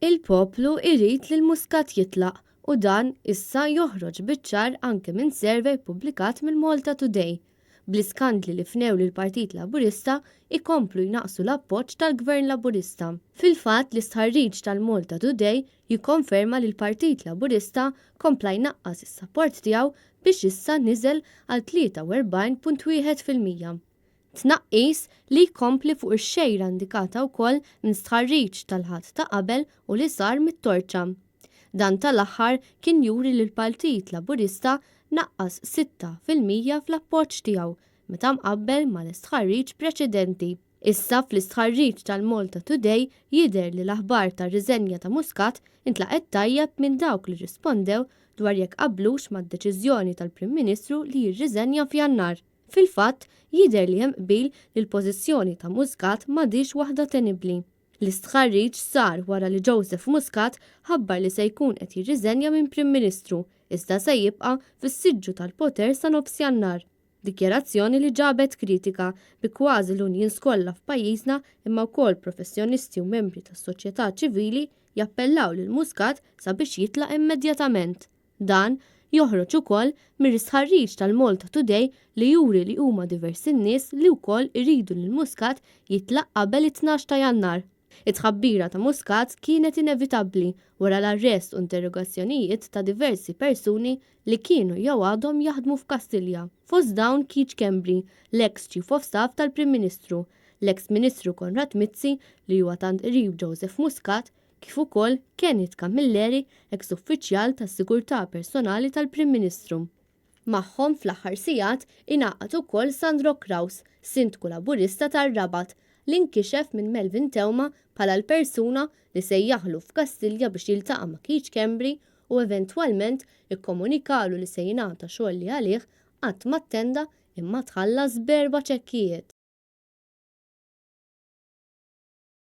Il-poplu irid lil Muscat jitlaq u dan issa joħroġ biċ-ċar anke minn survey ppubblikat mill-Malta Today, bl-iskandli li fnew lill-Partit Laburista jkomplu jnaqqsu l-appoġġ tal-Gvern Laburista. Fil-fatt l-istħarriġ tal-Malta Today jikkonferma li l-Partit Laburista kompla jnaqqas is-sapport tiegħu biex issa niżel għal 43.1%. Tnaqqis li jkompli fuq ix-xejra indikata wkoll minn stħarriġ tal-Ħadd ta' qabel u li sar mit-Torċa. Dan tal-aħħar kien juri li l-Partit Laburista naqqas 6% fl-appoġġ tiegħu meta mqabbel mal-istħarriġ preċedenti. Issa fl-istħarriġ tal-Malta Today jidher li l-aħbar tar-riżenja ta' Muscat intlaqgħet tajjeb minn dawk li rrispondew dwar jekk qablux mad-deċiżjoni tal-Prim Ministru li jirriżenja f'Jannar. Fil-fatt, jidher li hemm qbil li l-pożizzjoni ta' Muscat m'għadhiex waħda tenibbli. L-istħarriġ sar wara li Joseph Muscat ħabbar li se jkun qed jirriżenja minn Prim Ministru, iżda se jibqa' fis-siġġu tal-poter sa nofs Jannar. Dikjarazzjoni li ġabet kritika bi kważi l-unions kollha f'pajjiżna imma wkoll professjonisti u membri tas-soċjetà ċivili jappellaw lil Muscat sabiex jitlaq immedjatament. Dan joħroġ ukoll mir-istħarriġ tal-Malta Today li juri li huma diversi n-nies li wkoll iridu lil Muscat jitlaq qabel it-12 ta' Jannar. It-tħabbira ta' Muscat kienet inevitabbli wara l-arrest u interrogazzjonijiet ta' diversi persuni li kienu jew għadhom jaħdmu f'Kastilja. Fost dawn Keith Schembri, l-eks Chief of Staff tal-Prim Ministru, l-eks Ministru Konrad Mizzi li huwa tant qrib Joseph Muscat, kif ukoll Kenneth Camilleri, eks uffiċjal tas-sigurtà personali tal-Prim Ministru. Magħhom fl-aħħar sigħat ingħaqad ukoll Sandro Craus, Sindku Laburista tar-Rabat, li nkixef minn Melvin Theuma bħala l-persuna li sejjaħlu f'Kastilja biex jiltaqa' ma' Keith Schembri u eventwalment ikkomunikalu li se jingħata xogħol li għalih qatt m'attenda imma tħallas b'erba' ċekkijiet.